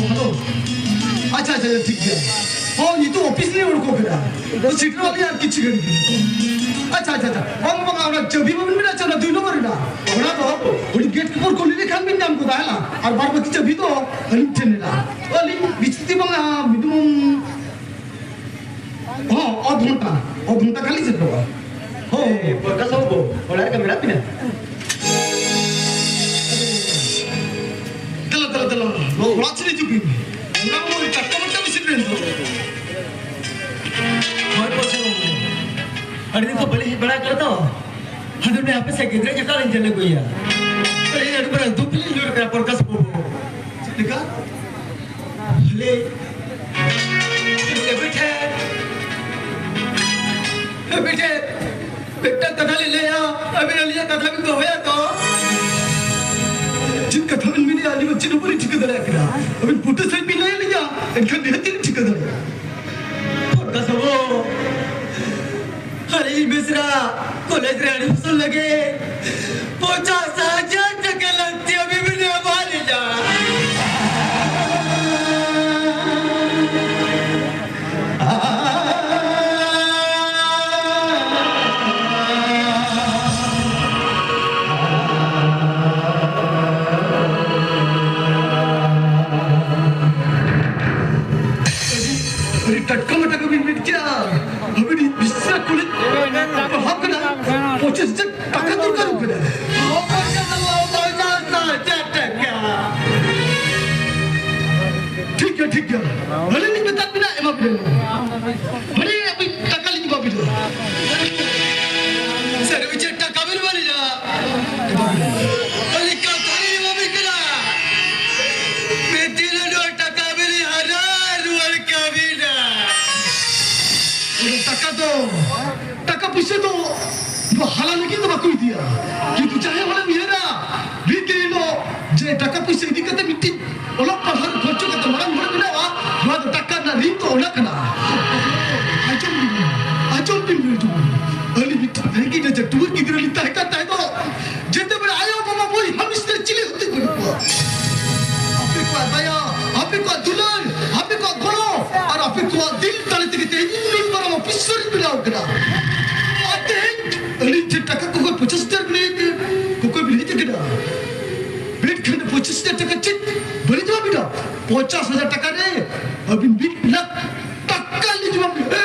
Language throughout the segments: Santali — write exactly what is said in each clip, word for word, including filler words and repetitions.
ᱦᱮᱞᱳ᱾ ᱟᱪᱪᱷᱟ, ᱟᱪᱪᱷᱟ, ᱴᱷᱤᱠ ᱜᱮᱭᱟ᱾ ᱦᱚᱸ, ᱱᱤᱛᱚᱜ ᱚᱯᱷᱤᱥ ᱞᱤᱧ ᱩᱰᱩᱠᱚᱜ ᱠᱟᱱᱟ᱾ ᱛᱚ, ᱥᱮᱴᱮᱨᱚᱜ ᱞᱤᱧ ᱟᱨ ᱠᱤᱪᱷᱩ ᱜᱷᱟᱹᱲᱤᱡ᱾ ᱟᱪᱪᱷᱟ, ᱟᱪᱪᱷᱟ, ᱟᱪᱪᱷᱟ᱾ ᱵᱟᱝ, ᱵᱟᱝ, ᱚᱱᱟ ᱪᱟᱹᱵᱤ ᱵᱟᱵᱤᱱ ᱢᱮᱱᱟ, ᱚᱱᱟ ᱫᱩᱭ ᱱᱚᱢᱵᱚᱨ ᱨᱮᱱᱟᱜ? ᱚᱱᱟ ᱫᱚ ᱩᱱᱤ ᱜᱮᱴ ᱠᱤᱯᱟᱨ ᱠᱩᱞᱤ ᱞᱮᱠᱷᱟᱱ ᱵᱤᱱ ᱧᱟᱢ ᱜᱚᱫᱟ, ᱦᱮᱸ ᱞᱟ? ᱟᱨ ᱵᱟᱫ ᱵᱟᱹᱠᱤ ᱪᱟᱹᱵᱤ ᱫᱚ ᱟᱹᱞᱤᱧ ᱴᱷᱮᱱ ᱢᱮᱱᱟᱜᱼᱟ᱾ ᱟᱹᱞᱤᱧ ᱵᱤᱥᱛᱤ ᱵᱟᱝᱟ, ᱢᱤᱱᱤᱢᱟᱢ ᱦᱚᱸ, ᱚᱫᱷ ᱜᱷᱚᱱᱴᱟ, ᱚᱫᱷ ᱜᱷᱚᱱᱴᱟ ᱠᱷᱟᱱ ᱞᱤᱧ ᱥᱮᱴᱮᱨᱚᱜᱼᱟ᱾ ᱦᱚᱸ᱾ ᱮ, ᱯᱨᱚᱠᱟᱥ ᱵᱟᱹᱵᱩ, ᱚᱲᱟᱜ ᱨᱮᱜᱮ ᱢᱮᱱᱟᱜ ᱵᱤᱱᱟ? ᱫᱮᱞᱟ, ᱫᱮᱞᱟ, ᱫᱮᱞᱟ, ᱱᱚᱣᱟ ᱚᱲᱟᱜ ᱥᱮᱫ ᱦᱤᱡᱩᱜ ᱵᱤᱱ᱾ ᱚᱲᱟᱜ ᱢᱟ ᱟᱹᱰᱤ ᱴᱟᱴᱠᱟ ᱢᱟᱴᱠᱟ ᱵᱤᱱ ᱥᱮᱴᱮᱨᱮᱱ ᱫᱚ᱾ ᱦᱳᱭ, ᱯᱨᱚᱠᱟᱥ ᱵᱟᱹᱵᱩ᱾ ᱟᱹᱰᱤ ᱫᱤᱱ ᱠᱷᱚᱱ ᱵᱟᱹᱞᱤᱧ ᱦᱮᱡ ᱵᱟᱲᱟ ᱟᱠᱟᱱᱟ ᱛᱚ᱾ ᱟᱫᱚ ᱱᱮ ᱟᱯᱮ ᱥᱮᱫ ᱜᱤᱫᱽᱨᱟᱹ ᱡᱚᱴᱟᱣ ᱞᱤᱧ ᱧᱮᱞ ᱟᱹᱜᱩᱭᱟ᱾ ᱟᱹᱰᱤ, ᱟᱹᱰᱤ ᱢᱟᱨᱟᱝ ᱫᱩᱠ ᱞᱤᱧ ᱧᱩᱨ ᱟᱠᱟᱱᱟ, ᱯᱨᱚᱠᱟᱥ ᱵᱟᱹᱵᱩ᱾ ᱪᱮᱫ ᱞᱮᱠᱟ? ᱠᱷᱟᱹᱞᱤ, ᱠᱷᱟᱹᱞᱤ ᱟᱹᱵᱤᱱ ᱴᱷᱮᱱ, ᱟᱹᱵᱤᱱ ᱴᱷᱮᱱ ᱢᱤᱫᱴᱟᱝ ᱠᱟᱛᱷᱟ ᱞᱤᱧ ᱞᱟᱹᱭᱟ, ᱟᱹᱵᱤᱱ ᱟᱹᱞᱤᱧᱟᱜ ᱠᱟᱛᱷᱟ ᱵᱤᱱ ᱫᱚᱦᱚᱭᱟ ᱛᱚ? ᱪᱮᱫ ᱠᱟᱛᱷᱟ ᱵᱤᱱ ᱢᱮᱱᱮᱫᱼᱟ? ᱟᱹᱞᱤᱧ ᱢᱟ ᱪᱮᱫ ᱦᱚᱸ ᱵᱟᱹᱞᱤᱧ ᱴᱷᱤᱠᱟᱹ ᱫᱟᱲᱮᱭᱟᱜ ᱠᱟᱱᱟ᱾ ᱟᱹᱵᱤᱱ ᱵᱩᱴᱟᱹ ᱥᱟᱺᱦᱤᱡ ᱵᱤᱱ ᱞᱟᱹᱭ ᱟᱹᱞᱤᱧᱟ, ᱮᱱᱠᱷᱟᱱ ᱱᱤᱦᱟᱹᱛ ᱞᱤᱧ ᱴᱷᱤᱠᱟᱹ ᱫᱟᱲᱮᱭᱟᱜᱼᱟ᱾ ᱯᱨᱚᱠᱟᱥ ᱵᱟᱹᱵᱩ, ᱟᱨ ᱤᱧ ᱢᱤᱥᱨᱟ ᱠᱚᱞᱮᱡᱽ ᱨᱮ ᱮᱰᱢᱤᱥᱚᱱ ᱞᱟᱹᱜᱤᱫ ᱯᱚᱧᱪᱟᱥ ᱦᱟᱡᱟᱨ ᱴᱟᱠᱟ ᱞᱟᱹᱠᱛᱤ, ᱟᱹᱵᱤᱱ ᱵᱤᱱ ᱮᱢᱟ ᱞᱤᱧᱟ᱾ ᱟᱹᱰᱤ, ᱟᱹᱰᱤ ᱴᱟᱴᱠᱟ ᱢᱟᱴᱠᱟ ᱵᱤᱱ ᱢᱮᱱ ᱠᱮᱜᱼᱟ᱾ ᱟᱹᱵᱤᱱ ᱵᱤᱥᱥᱟ ᱠᱚᱞᱮᱡᱽ ᱯᱟᱲᱦᱟᱣ ᱠᱟᱱᱟ, ᱯᱚᱸᱪᱤᱥ ᱦᱟᱡᱟᱨ ᱴᱟᱠᱟ ᱫᱚᱨᱠᱟᱨᱚᱜ ᱠᱟᱱᱟ᱾ ᱴᱷᱤᱠ ᱜᱮᱭᱟ, ᱴᱷᱤᱠ ᱜᱮᱭᱟ᱾ ᱟᱹᱞᱤᱧ ᱞᱤᱧ ᱢᱮᱛᱟᱫ ᱵᱤᱱᱟ, ᱮᱢᱟ ᱵᱤᱱᱟ᱾ ᱟᱹᱞᱤᱧ ᱟᱹᱵᱤᱱ ᱴᱟᱠᱟ ᱞᱤᱧ ᱮᱢᱟ ᱵᱤᱱᱟ᱾ ᱥᱟᱹᱨᱤ ᱩᱪᱤᱛ ᱴᱟᱠᱟ ᱵᱤᱱ ᱮᱢᱟ ᱞᱤᱧᱟ᱾ ᱟᱹᱞᱤᱧ ᱠᱟᱛᱷᱟ ᱞᱤᱧ ᱮᱢᱟ ᱵᱤᱱ ᱠᱟᱱᱟ᱾ ᱢᱤᱫ ᱫᱤᱱ ᱦᱤᱞᱳᱜ ᱴᱟᱠᱟ ᱵᱤᱱ ᱦᱟᱨᱟ ᱨᱩᱣᱟᱹᱲ ᱠᱟᱹᱵᱤᱱᱟ᱾ ᱚᱱᱟ ᱴᱟᱠᱟ ᱫᱚ, ᱴᱟᱠᱟ ᱯᱩᱭᱥᱟᱹ ᱫᱚ ᱱᱚᱣᱟ ᱦᱟᱞᱟᱝ ᱞᱟᱹᱜᱤᱫ ᱫᱚ ᱵᱟᱠᱚ ᱤᱫᱤᱭᱟ, ᱠᱤᱱᱛᱩ ᱡᱟᱦᱟᱸᱭ ᱦᱚᱲᱮᱢ ᱩᱭᱦᱟᱹᱨᱟ, ᱢᱤᱫ ᱫᱤᱱ ᱦᱤᱞᱳᱜ ᱡᱮ ᱴᱟᱠᱟ ᱯᱩᱭᱥᱟᱹ ᱤᱫᱤ ᱠᱟᱛᱮ ᱢᱤᱫᱴᱤᱡ ᱚᱞᱚᱜ ᱯᱟᱲᱦᱟᱣ ᱨᱮ ᱠᱷᱚᱨᱪᱚ ᱠᱟᱛᱮ ᱢᱟᱨᱟᱝ ᱦᱚᱲᱮ ᱵᱮᱱᱟᱣᱟ, ᱱᱚᱣᱟ ᱫᱚ ᱴᱟᱠᱟ ᱨᱮᱱᱟᱜ ᱨᱤᱱ ᱫᱚ ᱚᱱᱟ ᱠᱟᱱᱟ᱾ ᱟᱸᱡᱚᱢ ᱵᱤᱱ, ᱟᱸᱡᱚᱢ ᱵᱤᱱ, ᱟᱸᱡᱚᱢ ᱵᱤᱱ᱾ ᱟᱹᱞᱤᱧ ᱢᱤᱫᱴᱟᱝ ᱨᱮᱸᱜᱮᱡ ᱱᱟᱪᱟᱨ ᱴᱩᱣᱟᱹᱨ ᱜᱤᱫᱽᱨᱟᱹ ᱞᱤᱧ ᱛᱟᱦᱮᱸ ᱠᱟᱱ ᱛᱟᱦᱮᱸ ᱫᱚ, ᱡᱮᱛᱮ ᱵᱮᱲᱟ ᱟᱭᱳ ᱵᱟᱵᱟ ᱵᱳᱭ ᱦᱟᱢᱤᱥ ᱛᱮ ᱪᱤᱞᱤ ᱦᱚᱸ ᱟᱨ ᱛᱮᱦᱮᱧ ᱟᱹᱞᱤᱧ ᱴᱷᱮᱱ ᱴᱟᱠᱟ ᱠᱚᱠᱚᱭ ᱯᱚᱸᱪᱟᱥ ᱦᱟᱡᱟᱨ ᱵᱤᱱ ᱞᱟᱹᱭᱮᱫ ᱠᱚᱠᱚᱭ ᱵᱤᱱ ᱦᱮᱡ ᱟᱠᱟᱱᱟ᱾ ᱢᱮᱱᱠᱷᱟᱱ ᱯᱚᱸᱪᱤᱥ ᱦᱟᱡᱟᱨ ᱴᱟᱠᱟ ᱪᱮᱫ ᱵᱟᱹᱞᱤᱧ ᱮᱢᱟ ᱵᱤᱱᱟ? ᱯᱚᱸᱪᱟᱥ ᱦᱟᱡᱟᱨ ᱴᱟᱠᱟ ᱨᱮ ᱟᱹᱵᱤᱱ ᱢᱤᱫ ᱞᱟᱠᱷ ᱴᱟᱠᱟ ᱞᱤᱧ ᱮᱢᱟ ᱵᱤᱱᱟ᱾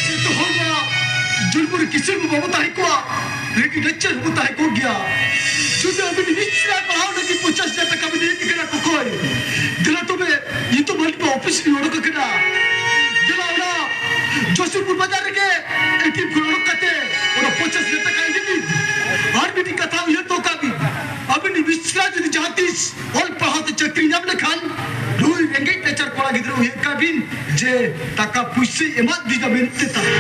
ᱡᱚᱛᱚ ᱦᱚᱲ ᱢᱟ ᱡᱩᱞᱢᱩᱨ ᱠᱤᱥᱟᱹᱬ ᱵᱚ ᱵᱟᱵᱚ ᱛᱟᱦᱮᱸ ᱠᱚᱜᱼᱟ, ᱨᱮᱸᱜᱮᱡ ᱱᱟᱪᱟᱨ ᱵᱚ ᱛᱟᱦᱮᱸ ᱠᱚᱜ ᱜᱮᱭᱟ᱾ ᱡᱩᱫᱤ ᱟᱹᱵᱤᱱ ᱢᱤᱥᱨᱟ ᱯᱟᱲᱦᱟᱣ ᱞᱟᱹᱜᱤᱫ ᱯᱚᱧᱪᱟᱥ ᱦᱟᱡᱟᱨ ᱴᱟᱠᱟ ᱵᱤᱱ ᱤᱫᱤ ᱠᱟᱱᱟ ᱠᱚᱠᱚᱭ, ᱫᱮᱞᱟ ᱛᱚᱵᱮ ᱱᱤᱛᱚᱜ ᱢᱟ ᱱᱤᱛᱚᱜ ᱚᱯᱷᱤᱥ ᱨᱤᱧ ᱚᱰᱚᱠ ᱟᱠᱟᱱᱟ᱾ ᱫᱮᱞᱟ ᱚᱱᱟ ᱡᱚᱥᱤᱯᱩᱨ ᱵᱟᱡᱟᱨ ᱨᱮᱜᱮ ᱮᱴᱤᱮᱢ ᱠᱷᱚᱱ ᱚᱰᱚᱠ ᱠᱟᱛᱮ ᱚᱱᱟ ᱯᱚᱧᱪᱟᱥ ᱦᱟᱡᱟᱨ ᱴᱟᱠᱟ ᱤᱫᱤ ᱵᱤᱱ᱾ ᱟᱨ ᱢᱤᱫᱴᱤᱡ ᱠᱟᱛᱷᱟ ᱩᱭᱦᱟᱹᱨ ᱫᱚᱦᱚ ᱠᱟᱜ ᱵᱤᱱ, ᱟᱹᱵᱤᱱ ᱢᱤᱥᱨᱟ ᱡᱩᱫᱤ ᱡᱟᱦᱟᱸ ᱛᱤᱥ ᱚᱞ ᱯᱟᱲᱦᱟᱣ ᱛᱮ ᱪᱟᱹᱠᱨᱤ ᱧᱟᱢ ᱞᱮᱠᱷᱟᱱ, ᱱᱩᱭ ᱨᱮᱸᱜᱮᱡ ᱱᱟᱪᱟᱨ ᱠᱚᱲᱟ ᱜᱤᱫᱽᱨᱟᱹ ᱩᱭᱦᱟᱹᱨ ᱠᱟᱜ ᱵᱤᱱ ᱡᱮ ᱴᱟᱠᱟ ᱯᱩᱭᱥᱟᱹᱭ ᱮᱢᱟᱫ ᱫᱤᱧᱟ ᱢᱮᱱᱛᱮ ᱛᱟᱦᱮᱸ᱾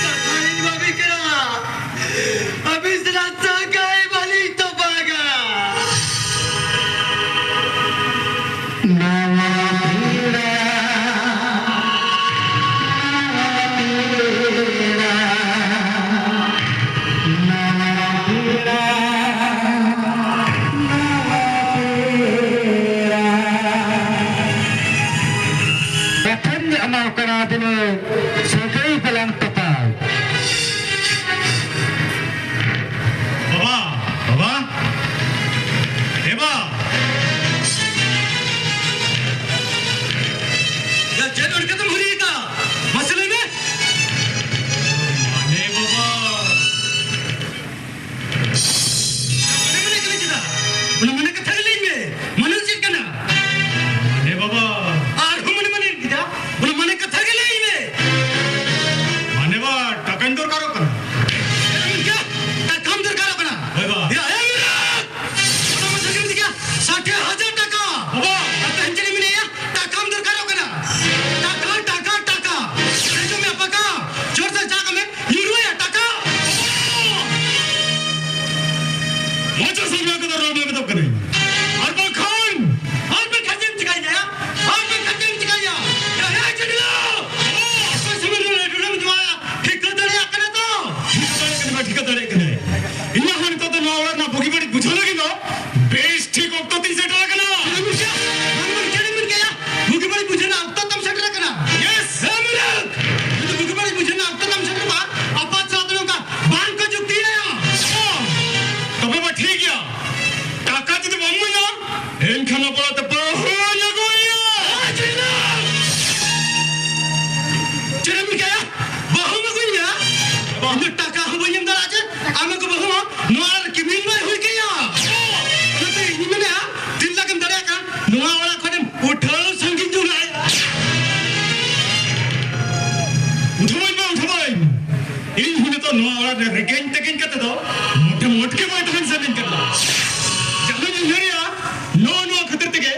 ᱠᱟᱛᱷᱟᱧ ᱵᱷᱟᱹᱵᱤ ᱠᱟᱱᱟ, ᱟᱹᱵᱤᱱ ᱥᱟᱞᱟᱜ ᱥᱟᱹᱜᱟᱹᱭ ᱵᱟᱹᱞᱤᱧ ᱛᱚᱯᱟᱜᱟ᱾ ᱱᱟᱣᱟ ᱯᱮᱲᱟ, ᱱᱟᱣᱟ ᱯᱮᱲᱟ, ᱱᱟᱣᱟ ᱠᱟᱱᱟ ᱛᱤᱱᱟᱹᱜ ᱥᱟᱹᱜᱟᱹᱭ ᱵᱟᱞᱟᱝ ᱛᱚᱯᱟᱭ᱾ ᱵᱟᱵᱟ, ᱵᱟᱵᱟ, ᱮ ᱵᱟ᱾ ᱭᱟ, ᱪᱮᱫ ᱚᱰᱠᱮᱛᱮᱢ ᱦᱩᱨᱤᱭᱮᱫᱟ? ᱢᱟᱥᱮ ᱞᱟᱹᱭ ᱢᱮ᱾ ᱢᱟᱱᱮ ᱵᱟᱵᱟ᱾ ᱢᱟᱱᱮ ᱢᱟᱱᱮ ᱠᱟᱱᱟ ᱪᱮᱫᱟᱜ? ᱚᱱᱟ ᱢᱟᱱᱮ ᱠᱟᱛᱷᱟ ᱜᱮ ᱞᱟᱹᱭ ᱢᱮ᱾ ᱢᱟᱱᱮ ᱫᱚ ᱪᱮᱫ ᱠᱟᱱᱟ? ᱢᱟᱱᱮ ᱵᱟᱵᱟ᱾ ᱟᱨᱦᱚᱸ ᱢᱟᱱᱮ ᱢᱟᱱᱮ ᱠᱮᱫᱟ? ᱚᱱᱟ ᱢᱟᱱᱮ ᱠᱟᱛᱷᱟ ᱜᱮ ᱞᱟᱹᱭ ᱢᱮ᱾ ᱢᱟᱱᱮ ᱵᱟ, ᱴᱟᱠᱟᱧ ᱫᱚᱨᱠᱟᱨᱚᱜ ᱠᱟᱱᱟ᱾ ᱪᱮᱫ ᱮᱢ ᱢᱮᱱ ᱠᱮᱫᱟ? ᱴᱟᱠᱟᱢ ᱫᱚᱨᱠᱟᱨᱚᱜ ᱠᱟᱱᱟ? ᱦᱳᱭ ᱵᱟ᱾ ᱭᱟ, ᱮ ᱢᱩᱨᱩᱠᱷ! ᱚᱱᱟ ᱢᱟᱛᱷᱟ ᱜᱮᱢ ᱢᱮᱱ ᱠᱮᱫᱟ? ᱥᱟᱴᱷ ᱦᱟᱡᱟᱨ ᱴᱟᱠᱟ! ᱵᱟᱵᱟ! ᱟᱨ ᱛᱮᱦᱮᱧ ᱪᱮᱫ ᱮᱢ ᱢᱮᱱᱮᱫᱼᱟ? ᱴᱟᱠᱟᱢ ᱫᱚᱨᱠᱟᱨᱚᱜ ᱠᱟᱱᱟ? ᱴᱟᱠᱟ, ᱴᱟᱠᱟ, ᱴᱟᱠᱟ! ᱦᱤᱡᱩᱜ ᱢᱮ, ᱯᱟᱠᱟ! ᱡᱳᱨ ᱥᱮ ᱪᱟᱞᱟᱜ ᱢᱮ! ᱧᱩᱨᱩᱭᱟ ᱴᱟᱠᱟ᱾ ᱢᱚᱪᱟ ᱥᱟᱢᱱᱟ ᱠᱟᱛᱮ ᱨᱚᱲ ᱢᱮ, ᱢᱮᱛᱟᱢ ᱠᱟᱹᱱᱟᱹᱧ᱾ ᱟᱨ ᱵᱟᱝᱠᱷᱟᱱ, ᱟᱨ ᱵᱟᱝᱠᱷᱟᱱ ᱪᱮᱫ ᱮᱢ ᱪᱤᱠᱟᱹᱭᱟ? ᱟᱨ ᱵᱟᱝᱠᱷᱟᱱ ᱪᱮᱫ ᱮᱢ ᱪᱤᱠᱟᱹᱭᱟ? ᱭᱟ, ᱭᱟ, ᱪᱮᱫ ᱞᱟᱹᱜᱤᱫ? ᱚᱠᱚᱭ ᱥᱚᱢᱚᱭ ᱨᱮ ᱞᱟᱹᱰᱩ ᱞᱮ ᱡᱚᱢᱟ? ᱴᱷᱤᱠᱟᱹ ᱫᱟᱲᱮᱭᱟᱜ ᱠᱟᱱᱟ ᱛᱚ? ᱴᱷᱤᱠᱟᱹ ᱫᱟᱲᱮᱭᱟᱜ ᱠᱟᱱᱟ, ᱴᱷᱤᱠᱟᱹ ᱫᱟᱲᱮᱭᱟᱜ ᱠᱟᱱᱟᱭ᱾ ᱤᱧᱟᱹᱜ ᱦᱚᱸ ᱱᱤᱛᱚᱜ ᱫᱚ ᱱᱚᱣᱟ ᱚᱲᱟᱜ ᱨᱮᱱᱟᱜ ᱵᱩᱜᱤ ᱵᱟᱹᱲᱤᱡ ᱵᱩᱡᱷᱟᱹᱣ ᱞᱟᱹᱜᱤᱫ ᱫᱚ ᱵᱮᱥ ᱴᱷᱤᱠ ᱚᱠᱛᱚ ᱛᱤᱧ ᱥᱮᱴᱮᱨ ᱟᱠᱟᱱᱟ᱾ ᱵᱩᱜᱤ ᱵᱟᱹᱲᱤᱡ ᱵᱩᱡᱷᱟᱹᱣ ᱨᱮᱱᱟᱜ ᱚᱠᱛᱚ ᱛᱟᱢ ᱥᱮᱴᱮᱨ ᱟᱠᱟᱱᱟ᱾ Yes᱾ ᱦᱮᱸ, ᱢᱩᱨᱩᱠᱷ! ᱡᱩᱫᱤ ᱵᱩᱜᱤ ᱵᱟᱹᱲᱤᱡ ᱵᱩᱡᱷᱟᱹᱣ ᱨᱮᱱᱟᱜ ᱚᱠᱛᱚ ᱛᱟᱢ ᱥᱮᱴᱮᱨ ᱠᱚᱜᱼᱟ, ᱟᱯᱟᱛ ᱥᱟᱶᱛᱮ ᱱᱚᱝᱠᱟ ᱵᱟᱝ ᱠᱚ ᱡᱩᱠᱛᱤᱭᱟ᱾ ᱛᱚᱵᱮ ᱢᱟ ᱴᱷᱤᱠ ᱜᱮᱭᱟ, ᱴᱟᱠᱟ ᱡᱩᱫᱤ ᱵᱟᱢ ᱤᱢᱟᱹᱧᱟ, ᱮᱱᱠᱷᱟᱱ ᱚᱱᱟ ᱯᱟᱲᱟ ᱛᱮ ᱵᱟᱹᱦᱩᱧ ᱟᱹᱜᱩᱭᱟ᱾ ᱪᱮᱫ ᱮᱢ ᱢᱮᱛᱟᱭᱟ? ᱵᱟᱹᱦᱩᱢ ᱟᱹᱜᱩᱭᱟ? ᱤᱧ ᱫᱚ ᱴᱟᱠᱟ ᱦᱚᱸ ᱵᱟᱹᱧ ᱮᱢ ᱫᱟᱲᱮᱭᱟᱜᱼᱟ ᱪᱮ? ᱟᱢ ᱟᱹᱜᱩ ᱵᱟᱹᱦᱩ ᱦᱚᱸ ᱱᱚᱣᱟ ᱨᱮ ᱠᱤᱢᱤᱱ ᱵᱟᱭ ᱦᱩᱭ ᱠᱮᱭᱟ᱾ ᱚᱱᱟᱛᱮ ᱤᱧ ᱢᱮᱱᱟ, ᱛᱤᱱ ᱞᱟᱠᱷ ᱮᱢ ᱫᱟᱲᱮᱭᱟᱜ ᱠᱷᱟᱱ ᱱᱚᱣᱟ ᱚᱲᱟᱜ ᱠᱷᱚᱱᱮᱢ ᱩᱴᱷᱟᱹᱣ ᱥᱟᱺᱜᱤᱧ ᱡᱚᱝ ᱟᱭ᱾ ᱩᱴᱷᱟᱹᱣᱟᱹᱧ ᱢᱮ, ᱩᱴᱷᱟᱹᱣᱟᱹᱧ᱾ ᱤᱧ ᱦᱚᱸ ᱱᱤᱛᱚᱜ ᱱᱚᱣᱟ ᱚᱲᱟᱜ ᱨᱮ ᱨᱮᱸᱜᱮᱡ ᱛᱮᱜᱮᱧ ᱠᱟᱛᱮ ᱫᱚ ᱢᱚᱴᱮ ᱢᱚᱴᱠᱮ ᱵᱟᱭ ᱛᱟᱦᱮᱱ ᱥᱟᱱᱟᱧ ᱠᱟᱱᱟ᱾ ᱡᱟᱦᱟᱸᱧ ᱩᱭᱦᱟᱹᱨᱮᱜᱼᱟ, ᱱᱚᱜᱼᱚ ᱱᱚᱣᱟ ᱠᱷᱟᱹᱛᱤᱨ ᱛᱮᱜᱮ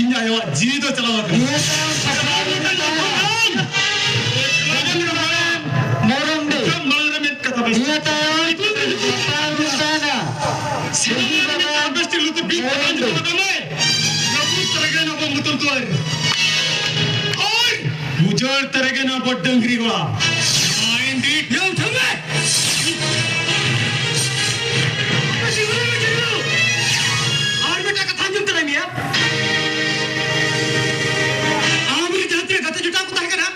ᱤᱧ ᱟᱭᱳᱣᱟᱜ ᱡᱤᱣᱤ ᱫᱚ ᱪᱟᱞᱟᱣ ᱟᱠᱟᱱᱟ᱾ ᱱᱤᱭᱟᱹ ᱛᱟᱭᱚᱢ ᱥᱟᱠᱨᱟᱛ ᱨᱮ ᱛᱟᱦᱮᱱᱟ᱾ ᱢᱚᱨᱚᱢ ᱨᱮ᱾ ᱢᱟᱲᱟᱝ ᱨᱮ ᱢᱤᱫ ᱠᱟᱛᱷᱟ ᱵᱮᱥ ᱱᱤᱭᱟᱹ ᱛᱟᱭᱚᱢ ᱥᱟᱠᱨᱟᱛ ᱨᱮ ᱛᱟᱦᱮᱱᱟ᱾ ᱥᱤᱧ ᱵᱮᱲᱟ ᱵᱮᱥ ᱴᱷᱤᱠ ᱞᱩᱛᱩᱨ ᱵᱤᱫ ᱠᱟᱛᱮ ᱟᱸᱡᱚᱢ ᱠᱟᱛᱟᱢ ᱢᱮ᱾ ᱡᱟᱹᱯᱩᱫ ᱛᱮᱨᱮᱜᱮ ᱱᱟᱵᱚ ᱢᱩᱛᱩᱨ ᱫᱩᱣᱟᱹᱨ᱾ ᱳᱭ! ᱩᱡᱟᱹᱲ ᱛᱮᱨᱮᱜᱮ ᱱᱟᱵᱚ ᱰᱟᱹᱝᱨᱤ ᱜᱚᱲᱟ᱾ ᱢᱟᱭᱤᱱᱰ ᱤᱴ᱾ ᱭᱟ, ᱩᱴᱷᱟᱹᱣ ᱢᱮ! ᱟᱨ ᱢᱤᱫᱴᱟᱝ ᱠᱟᱛᱷᱟ ᱟᱸᱡᱚᱢ ᱛᱟᱨᱟᱭ ᱢᱮᱭᱟ᱾ ᱟᱢ ᱨᱮ ᱡᱟᱦᱟᱸ ᱛᱤᱱᱟᱹᱜ ᱜᱟᱛᱮ ᱡᱚᱴᱟᱣ ᱠᱚ ᱛᱟᱦᱮᱸ ᱠᱟᱱᱟ,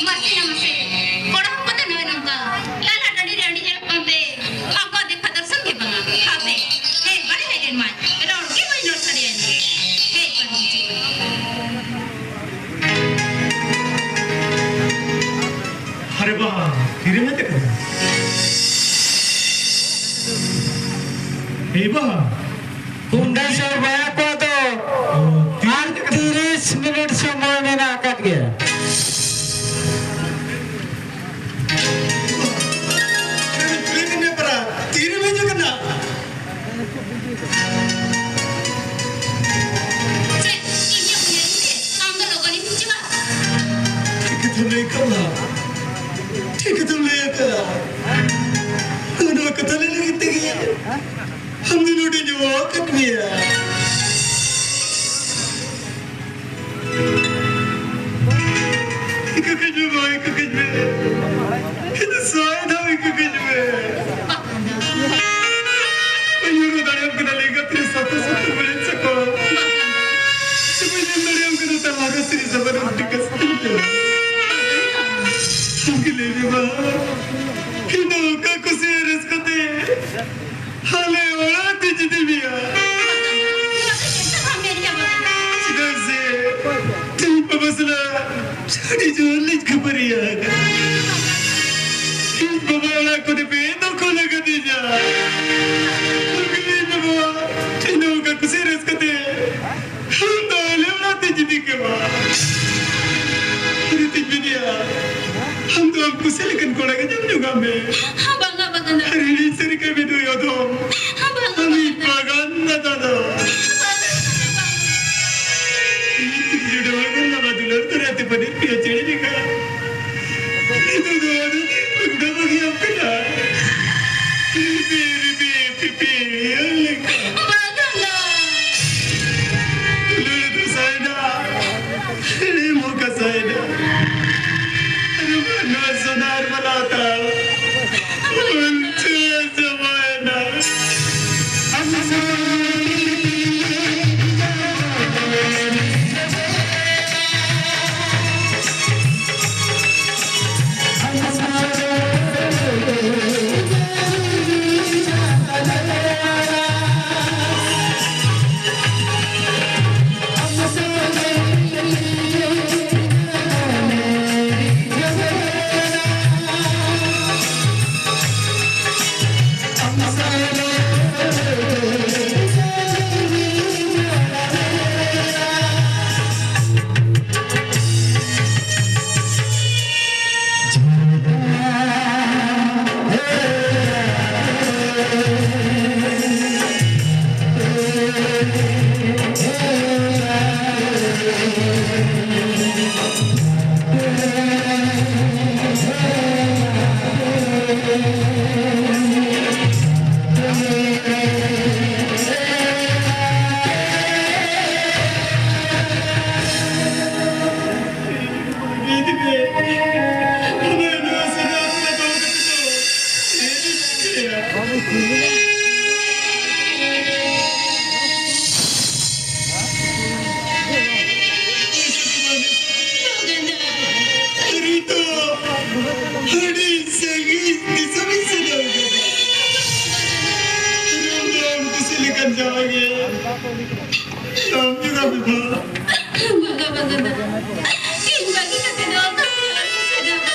ᱢᱟᱥᱮ ᱱᱟ ᱢᱟᱥᱮ, ᱠᱚᱲᱟ ᱦᱚᱯᱚᱱ ᱫᱚ ᱱᱚᱜᱼᱚᱭ ᱱᱚᱝᱠᱟ ᱞᱟᱞᱟ ᱴᱟᱺᱰᱤ ᱨᱮ ᱟᱹᱰᱤ ᱧᱮᱞᱚᱜ ᱠᱟᱱᱛᱮ ᱟᱠᱚ ᱫᱮᱠᱷᱟ ᱫᱚᱨᱥᱚᱱ ᱜᱮ ᱵᱟᱝᱟ᱾ ᱦᱟᱯᱮ, ᱦᱮᱡ ᱵᱟᱲᱮ ᱦᱮᱡ ᱞᱮᱱ ᱢᱟᱭ, ᱨᱚᱲ ᱜᱮ ᱵᱟᱹᱧ ᱨᱚᱲ ᱥᱟᱰᱮᱭᱟᱭ᱾ ᱦᱮᱡ ᱵᱟᱲᱮ ᱦᱤᱡᱩᱜ ᱢᱮ᱾ ᱟᱨᱮ ᱵᱟ, ᱛᱤᱨᱮᱢ ᱦᱮᱡ ᱟᱠᱟᱱᱟ? ᱮᱭ ᱵᱟ, ᱠᱩᱱᱰᱟ ᱥᱮ ᱵᱟᱭᱟ ᱠᱚᱣᱟᱜ ᱫᱚ ᱚ, ᱟᱨ ᱛᱤᱨᱮᱢ ᱦᱮᱡ ᱟᱠᱟᱱᱟ? ᱛᱤᱨᱤᱥ ᱢᱤᱱᱤᱴ ᱥᱚᱢᱚᱭ ᱢᱮᱱᱟᱜ ᱟᱠᱟᱫ ᱜᱮᱭᱟ᱾ ᱟᱨᱮ ᱠᱩᱞᱤ ᱠᱟᱱᱟ ᱯᱟᱨᱟ, ᱛᱤᱨᱮᱢ ᱦᱮᱡ ᱟᱠᱟᱱᱟ? ᱪᱮᱫ? ᱤᱧᱟᱹᱜ ᱩᱭᱦᱟᱹᱨ ᱛᱮ ᱟᱢ ᱫᱚ ᱞᱚᱜᱚᱱᱮᱢ ᱦᱤᱡᱩᱜᱼᱟ? ᱴᱷᱤᱠ ᱠᱟᱛᱷᱟᱢ ᱞᱟᱹᱭ ᱟᱠᱟᱫᱼᱟ᱾ ᱴᱷᱤᱠ ᱠᱟᱛᱷᱟᱢ ᱞᱟᱹᱭ ᱟᱠᱟᱫᱼᱟ᱾ ᱱᱚᱣᱟ ᱠᱟᱛᱷᱟ ᱞᱟᱹᱭ ᱞᱟᱹᱜᱤᱫ ᱛᱮᱜᱮ ᱟᱢ ᱫᱚ ᱱᱚᱰᱮᱧ ᱦᱚᱦᱚ ᱟᱠᱟᱫ ᱢᱮᱭᱟ᱾ ᱤᱠᱟᱹ ᱠᱟᱹᱧ ᱢᱮ ᱵᱟᱵᱟ, ᱤᱠᱟᱹ ᱠᱟᱹᱧ ᱢᱮ᱾ ᱤᱧ ᱫᱚ ᱥᱟᱭ ᱫᱷᱟᱣ ᱤᱠᱟᱹ ᱠᱟᱹᱧ ᱢᱮ᱾ ᱵᱟᱹᱧ ᱦᱚᱨᱚ ᱫᱟᱲᱮᱭᱟᱢ ᱠᱟᱱᱟ ᱞᱮᱸᱜᱟ ᱛᱤ ᱨᱮ ᱥᱟᱯᱷᱟ ᱥᱩᱛᱨᱟᱹ ᱵᱟᱹᱲᱤᱡ ᱥᱟᱠᱟᱢ᱾ ᱥᱮ ᱵᱟᱹᱧ ᱧᱮᱞ ᱫᱟᱲᱮᱭᱟᱢ ᱠᱟᱱᱟ ᱛᱟᱞᱟ ᱨᱮ ᱥᱤᱨᱤ ᱥᱟᱵᱟᱱ ᱩᱞᱴᱤ ᱠᱟᱥᱛᱤᱧ ᱛᱮ᱾ ᱟᱢ ᱜᱮ ᱞᱟᱹᱭ ᱢᱮ ᱢᱟ, ᱤᱧ ᱫᱚ ᱚᱠᱟ ᱠᱩᱥᱤ ᱨᱟᱹᱥᱠᱟᱹ ᱛᱮ ᱟᱞᱮ ᱚᱲᱟᱜ ᱛᱮ ᱤᱫᱤ ᱢᱮᱭᱟ᱾ ᱪᱮᱫᱟᱜ ᱥᱮ ᱛᱮᱦᱮᱧ ᱵᱟᱵᱟ ᱥᱟᱞᱟᱜ ᱟᱹᱰᱤ ᱡᱳᱨ ᱞᱤᱧ ᱠᱷᱟᱹᱯᱟᱹᱨᱤᱭᱟᱹ ᱟᱠᱟᱱᱟ᱾ ᱤᱧ ᱵᱟᱵᱟ ᱚᱲᱟᱜ ᱠᱷᱚᱱ ᱯᱮ ᱫᱚᱠᱷᱚᱞ ᱟᱠᱟᱫᱤᱧᱟ᱾ ᱤᱧ ᱵᱟᱵᱟ ᱴᱷᱮᱱ ᱱᱚᱝᱠᱟ ᱠᱩᱥᱤ ᱨᱟᱹᱥᱠᱟᱹ ᱛᱮ ᱟᱢ ᱫᱚ ᱟᱞᱮ ᱚᱲᱟᱜ ᱛᱮ ᱤᱫᱤ ᱠᱚᱢᱟ᱾ ᱟᱫᱚ ᱛᱤᱧ ᱢᱮᱱᱮᱜᱼᱟ, ᱟᱢ ᱫᱚ ᱟᱢ ᱠᱩᱥᱤ ᱞᱮᱠᱟᱱ ᱠᱚᱲᱟ ᱜᱮ ᱧᱟᱢ ᱡᱚᱝ ᱟᱜ ᱢᱮ᱾ ᱵᱟᱝᱟ, ᱵᱟᱝᱟ, ᱵᱟᱝᱟ᱾ ᱟᱨ ᱤᱧ ᱥᱟᱹᱨᱤ ᱠᱟᱹᱢᱤ ᱫᱚ ᱭᱚᱫᱚᱢ᱾ ᱵᱟᱝᱟ, ᱟᱢᱤᱡ ᱵᱟᱝᱟ᱾ ᱵᱟᱜᱟᱱ ᱫᱟᱫᱟ ᱫᱚ᱾ ᱵᱟᱝᱟ, ᱵᱟᱝᱟ᱾ ᱤᱧ ᱛᱤᱧ ᱡᱩᱲᱟᱹᱣ ᱟᱠᱟᱱ ᱞᱟᱵᱟ ᱫᱩᱞᱟᱹᱲ ᱛᱚᱨᱟ ᱛᱮ ᱯᱟᱹᱱᱤᱨ ᱯᱤᱭᱟ ᱪᱮᱬᱮ ᱞᱮᱠᱟ᱾ ᱱᱤᱛᱚᱜ ᱫᱚ ᱟᱫᱚ ᱵᱟᱹᱜᱤᱭᱟᱢ ᱠᱟᱱᱟ᱾ ᱟᱹᱰᱤ ᱥᱟᱺᱜᱤᱧ ᱫᱤᱥᱚᱢᱤᱧ ᱥᱮᱱᱚᱜ ᱠᱟᱱᱟ᱾ ᱨᱩᱢ ᱫᱚ ᱟᱢ ᱠᱩᱥᱤ ᱞᱮᱠᱟᱱ ᱡᱟᱶᱟᱭ ᱜᱮ᱾ ᱟᱢ ᱪᱮᱫᱟᱜ ᱵᱤᱵᱷᱟ? ᱵᱟᱝᱟ, ᱵᱟᱝᱟ, ᱵᱟᱝᱟ᱾ ᱤᱧ ᱵᱟᱹᱜᱤ ᱠᱟᱛᱮ ᱫᱚ ᱚᱠᱟ ᱥᱮᱫ ᱦᱚᱸ ᱟᱞᱚᱢ ᱥᱮᱱᱚᱜ᱾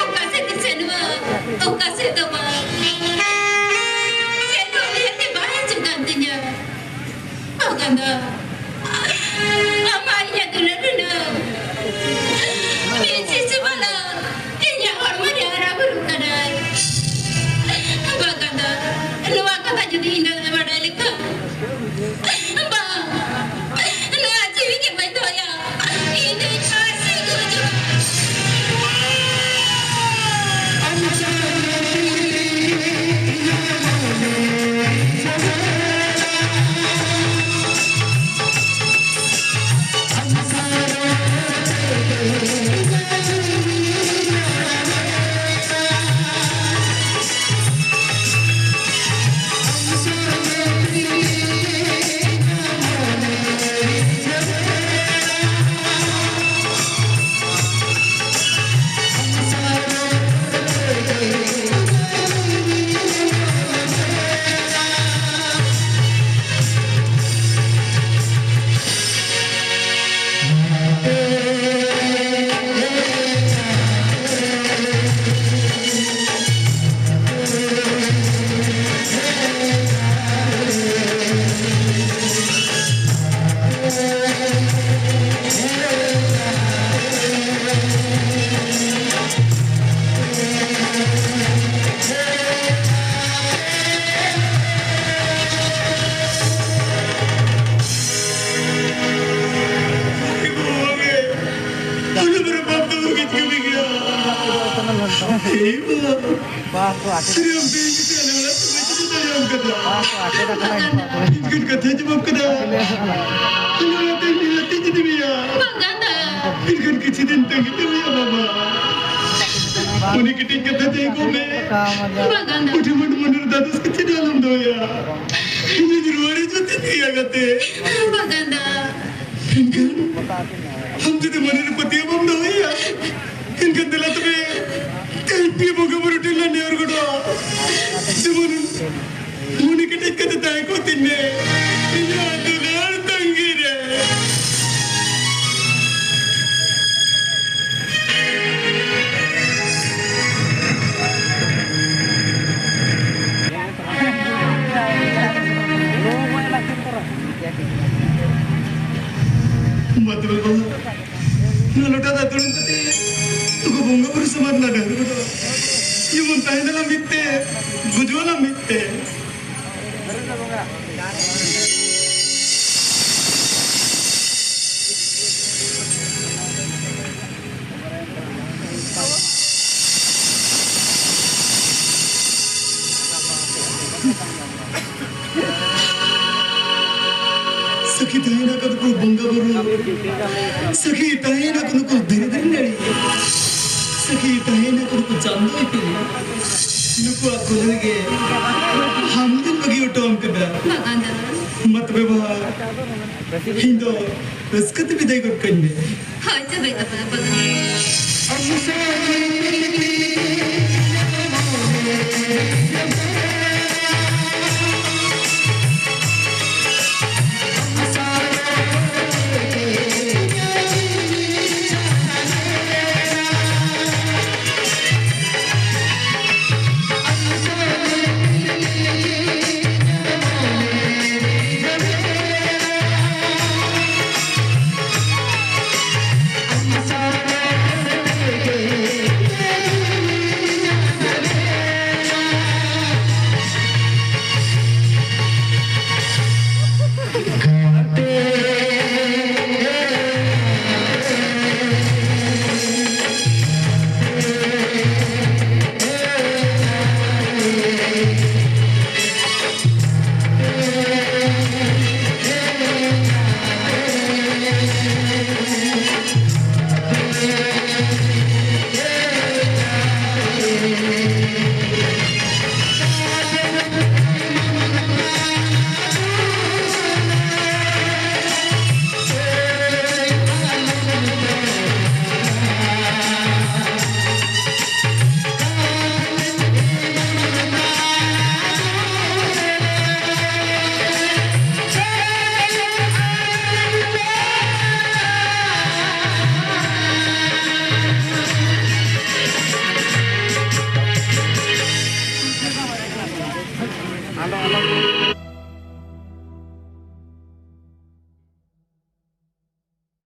ᱚᱠᱟ ᱥᱮᱫ ᱤᱧ ᱥᱮᱱᱚᱜᱼᱟ? ᱚᱠᱟ ᱥᱮᱫ ᱫᱚ ᱵᱟᱝ᱾ ᱥᱮᱱᱚᱜ ᱩᱭᱦᱟᱹᱨ ᱛᱮ ᱵᱟᱭ ᱦᱤᱡᱩᱜ ᱠᱟᱱ ᱛᱤᱧᱟ᱾ ᱵᱟᱝᱟ ᱫᱚ᱾ ᱟᱢᱟᱜ ᱤᱧᱟᱹᱜ ᱫᱩᱞᱟᱹᱲ ᱨᱮᱱᱟᱜ ᱢᱤᱫ ᱥᱤᱥᱤ ᱵᱟᱞᱟ ᱤᱧᱟᱹᱜ ᱦᱚᱲᱢᱚ ᱨᱮ ᱦᱟᱨᱟ ᱵᱩᱨᱩᱜ ᱠᱟᱱᱟᱭ᱾ ᱵᱟᱝᱟ ᱫᱚ᱾ ᱱᱚᱣᱟ ᱠᱟᱛᱷᱟ ᱡᱩᱫᱤ ᱤᱧ ᱫᱟᱫᱟᱭ ᱵᱟᱰᱟᱭ ᱞᱮᱠᱷᱟᱱ, ᱵᱟᱝ, ᱱᱚᱣᱟ ᱡᱤᱣᱤ ᱜᱮ ᱵᱟᱹᱧ ᱫᱚᱦᱚᱭᱟ᱾ ᱤᱧ ᱫᱚᱧ ᱯᱷᱟᱸᱥᱤ ᱜᱩᱡᱩᱜᱼᱟ᱾ ᱵᱟᱝ ᱫᱟ᱾ ᱢᱮᱱᱠᱷᱟᱱ ᱠᱤᱪᱷᱩ ᱫᱤᱱ ᱛᱟᱺᱜᱤ ᱛᱮ ᱦᱩᱭᱩᱜᱼᱟ ᱵᱟᱵᱟ᱾ ᱩᱱᱤ ᱠᱮᱴᱮᱡ ᱠᱟᱛᱷᱟ ᱛᱮ ᱠᱚ ᱢᱮ᱾ ᱵᱟᱜᱟᱱᱫᱟ᱾ ᱩᱱᱤ ᱢᱚᱱ ᱢᱚᱱᱮ ᱨᱮ ᱫᱟᱫᱩᱥ ᱠᱟᱛᱮ ᱫᱚ ᱟᱞᱚᱢ ᱫᱚᱦᱚᱭᱟ᱾ ᱤᱧᱤᱧ ᱨᱩᱣᱟᱹᱲ ᱦᱤᱡᱩᱜ ᱛᱤᱧ ᱜᱮᱭᱟ ᱜᱟᱛᱮ᱾ ᱵᱟᱜᱟᱱᱫᱟ᱾ ᱢᱮᱱᱠᱷᱟᱱ ᱟᱢ ᱡᱩᱫᱤ ᱢᱚᱱᱮ ᱨᱮ ᱯᱟᱹᱛᱭᱟᱹᱣ ᱵᱟᱢ ᱫᱚᱦᱚᱭᱟ, ᱮᱱᱠᱷᱟᱱ ᱫᱮᱞᱟ ᱛᱚᱵᱮ ᱛᱮᱦᱮᱧ ᱯᱮ ᱵᱚᱸᱜᱟ ᱵᱩᱨᱩ ᱴᱷᱮᱱ ᱞᱮ ᱱᱮᱦᱚᱨ ᱜᱚᱫᱚᱜᱼᱟ᱾ ᱡᱮᱢᱚᱱ ᱢᱚᱱᱮ ᱠᱮᱴᱮᱡ ᱠᱟᱛᱮ ᱛᱟᱦᱮᱸ ᱠᱚᱜ ᱛᱤᱧ ᱢᱮ, ᱤᱧᱟᱹᱜ ᱫᱩᱞᱟᱹᱲ ᱛᱟᱺᱜᱤ ᱨᱮ᱾ ᱢᱟ ᱛᱚᱵᱮ ᱵᱟᱵᱟ, ᱱᱚᱣᱟ ᱞᱚᱴᱟ ᱫᱟᱜ ᱫᱩᱲᱩᱵ ᱠᱟᱛᱮ ᱱᱩᱠᱩ ᱵᱚᱸᱜᱟ ᱵᱩᱨᱩ ᱥᱟᱢᱟᱝ ᱨᱮ ᱰᱟᱹᱦᱟᱹᱨ ᱠᱚᱫᱚ ᱡᱮᱢᱚᱱ ᱛᱟᱦᱮᱱ ᱟᱞᱟᱝ ᱢᱤᱫ ᱛᱮ, ᱜᱩᱡᱩᱜ ᱟᱞᱟᱝ ᱢᱤᱫ ᱛᱮ᱾ ᱥᱟᱹᱠᱷᱤ ᱛᱟᱦᱮᱱᱟ ᱠᱚ ᱱᱩᱠᱩ ᱵᱚᱸᱜᱟ ᱵᱩᱨᱩ, ᱥᱟᱹᱠᱷᱤ ᱛᱟᱦᱮᱱᱟ ᱠᱚ ᱱᱩᱠᱩ ᱫᱷᱤᱨᱤ ᱫᱷᱤᱨᱤ ᱱᱟᱹᱲᱤ, ᱥᱟᱹᱠᱷᱤ ᱛᱟᱦᱮᱱᱟ ᱠᱚ ᱱᱩᱠᱩ ᱪᱟᱸᱫᱚ ᱤᱯᱤᱞ, ᱱᱩᱠᱩᱣᱟᱜ ᱠᱚᱞᱮ ᱜᱮ ᱦᱟᱢᱫᱤᱱ ᱵᱟᱹᱜᱤ ᱦᱚᱴᱚ ᱟᱢ ᱠᱟᱱᱟ᱾ ᱵᱟᱜᱟᱱ ᱫᱟᱞᱟᱞ᱾ ᱢᱟ ᱛᱚᱵᱮ ᱵᱟᱦᱟ, ᱤᱧ ᱫᱚ ᱨᱟᱹᱥᱠᱟᱹ ᱛᱮ ᱵᱤᱫᱟᱹᱭ ᱜᱚᱫ ᱠᱟᱹᱧ ᱢᱮ᱾